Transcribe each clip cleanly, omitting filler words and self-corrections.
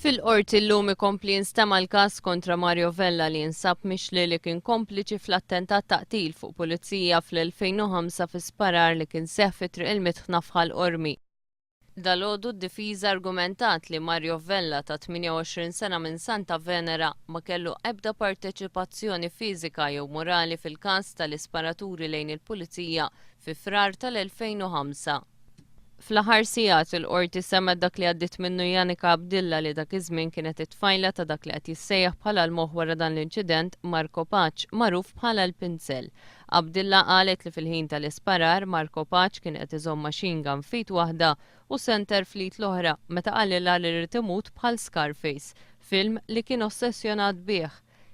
Fil-Qorti llum ikompli jinstema' l-każ kontra Mario Vella li jinsab mixli li kien kompliċi fl-attentat ta' qtil fuq pulizija fl-2005 fi sparar li kien seħħ fi Triq il-Mitħna f'Ħal Qormi. Dalgħodu d-difiża argumentat li Mario Vella ta' 28 sena minn Santa Venera ma kellu ebda parteċipazzjoni fiżika jew morali fil-każ tal-isparaturi lejn il-pulizija fi Frar tal-2005. Fl-aħħar sigħat, il-Qorti semgħet dak li għaddiet minnu Janica Abdilla li dak iż-żmien kienet it-tfajla ta' dak li qed jissejjaħ bħala l-moħħ wara dan l-inċident, Marco Pace, magħruf bħala l-Pinzell. Abdilla qalet li fil-ħin tal-isparar, Marco Pace kien qed iżomm machine gun f'id waħda u senter fl-id l-oħra meta qalilha li ried imut bħal Scarface, film li kien ossessjonat bih.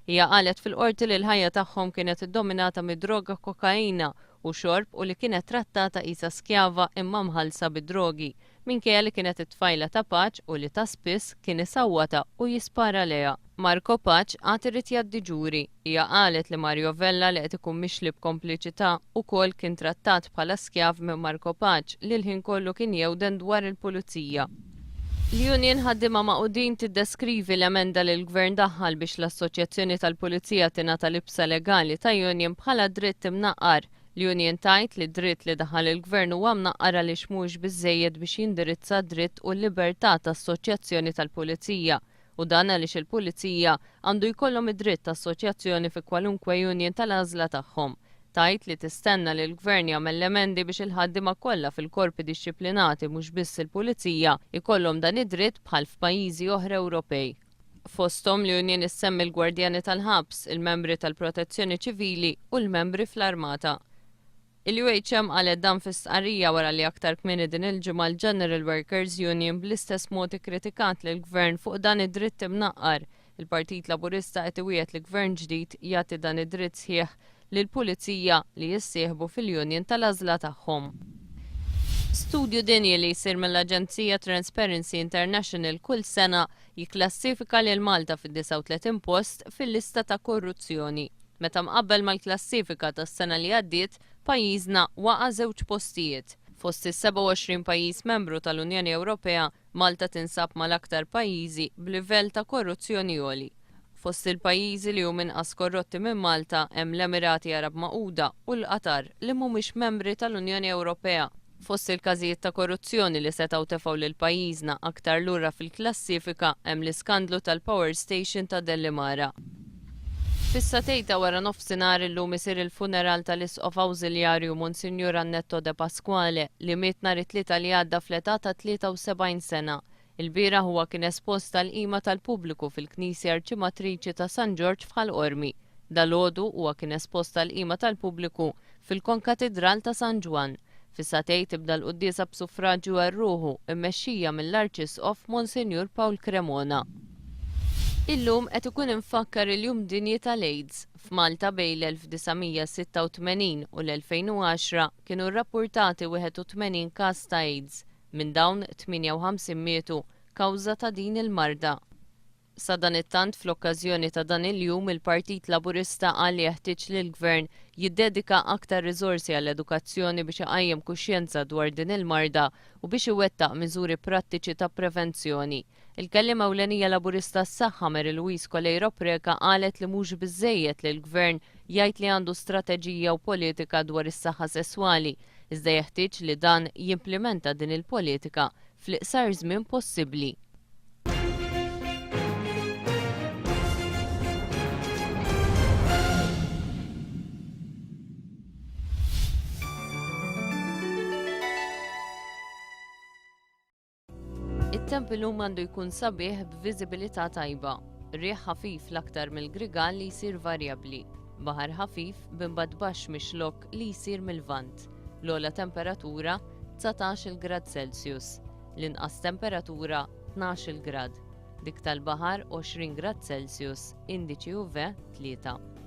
Hija qalet fil-Qorti li l-ħajja tagħhom kienet iddominata mid-droga kokaina u xorb u li kienet trattata qisha skjava imma mħallsa bid-drogi, minkejja li kienet it-tfajla ta' Pace u li ta' spiss kien isawwatha u jispara lejha. Marco Pace għad irid jgħaddi ġuri. Hija qalet li Mario Vella li qed ikun mixli b'kompliċità ukoll kien trattat bħala skjav minn Marco Pace li l-ħin kollu kien jewden dwar il-pulizija. L-Union Ħaddiema Magħqudin tiddeskrivi l-emenda li l-Gvern daħħal biex l-Assoċjazzjoni tal-Pulizija tingħata libsa legali ta' union bħala dritt imnaqqar. L-Union tgħid li d-dritt li daħħal il-Gvern huwa mnaqqar għaliex mhuwiex biżżejjed biex jindirizza d-dritt u l-libertà ta' assoċjazzjoni tal-Pulizija u dan għaliex il-Pulizija għandu jkollhom id-dritt ta' assoċjazzjoni fi kwalunkwe union tal-għażla tagħhom. Tgħid li tistenna li l-Gvern jagħmel l-emendi biex il-ħaddiema kollha fil-korpi dixxiplinati mhux biss il-Pulizija jkollhom dan id-dritt bħal f'pajjiżi oħra Ewropej. Fosthom l-union issemmi l-gwardjani tal-ħabs, il-membri tal-protezzjoni ċivili u l-membri fl-armata. Il-UHM qalet dan fi stqarrija wara li aktar kmieni din il-ġimgħa l-General Workers Union bl-istess mod ikkritikat lill-Gvern fuq dan id-dritt imnaqqar. Il-Partit Laburista qed iwiegħed li Gvern ġdid jagħti dan id-dritt sħiħ lill-Pulizija li jissieħbu fil-union tal-għażla tagħhom. Studju dinji li jsir mill-aġenzija Transparency International kull sena jikklassifika lil Malta fid-39 post fil-lista ta' korruzzjoni. Meta mqabbel mal-klassifika tas-sena li għaddiet, pajjiżna waqa' żewġ postijiet. Fost is-27 pajjiż membru tal-Unjoni Ewropea, Malta tinsab mal-aktar pajjiżi b'livell ta' korruzzjoni għoli. Fost il-pajjiżi li hum inqas korrotti minn Malta hemm l-Emirati Għarab Magħquda u l-Qatar li mhumiex membri tal-Unjoni Ewropea. Fost il-każijiet ta' korruzzjoni li setgħu tefgħu lil pajjiżna aktar lura fil-klassifika hemm l-iskandlu tal-power station ta' Dellimara. Fis-sagħtejn ta' wara nofsinhar illum isir il-funeral tal-Isqof Awżiljarju Monsinjur Annetto Depasquale li miet nhar it-Tlieta li għadda fl-età ta' 73 sena. Ilbieraħ huwa kien espost għall-qima tal-pubbliku fil-Knisja Arċimatriċi ta' San Ġorġ f'Ħal Qormi. Dalgħodu huwa kien espost għall-qima tal-pubbliku fil-Konkatidral ta' San Ġwann. Fis-sagħtejn tibda l-quddiesa b'suffraġju għal ruħu, immexxija mill-Arċisqof Monsinjur Paul Cremona. Illum qed ikun imfakkar il-Jum Dinji tal-AIDS. F'Malta bejn l-1986 u l-2010 kienu rrappurtati 81 każ ta' AIDS. Minn dawn, 58 mietu kawża ta' din il-marda. Sadanittant fl-okkażjoni ta' dan il-jum il-Partit Laburista qal li jeħtieġ li l-Gvern jiddedika aktar riżorsi għall-edukazzjoni biex iqajjem kuxjenza dwar din il-marda u biex iwettaq miżuri prattiċi ta' prevenzjoni. Il-Kelliema Ewlenija Laburista għas-Saħħa Mary Louise Coleiro Preca qalet li mhux biżżejjed li l-Gvern jgħid li għandu strateġija u politika dwar is-saħħa sesswali iżda jeħtieġ li dan jimplimenta din il-politika fl-iqsar żmien possibbli. It-temp illum għandu jkun sabiħ b'viżibilità tajba. Riħ ħafif l-aktar mill-Grigal li jsir varjabbli. Baħar ħafif b'imbagħad baxx mix-Xlokk li jsir mil-Lvant. L-ogħla temperatura 19-il grad Celsius. L-inqas temperatura 12-il grad. Dik tal-baħar 20 grad Celsius, indiċi UV 3.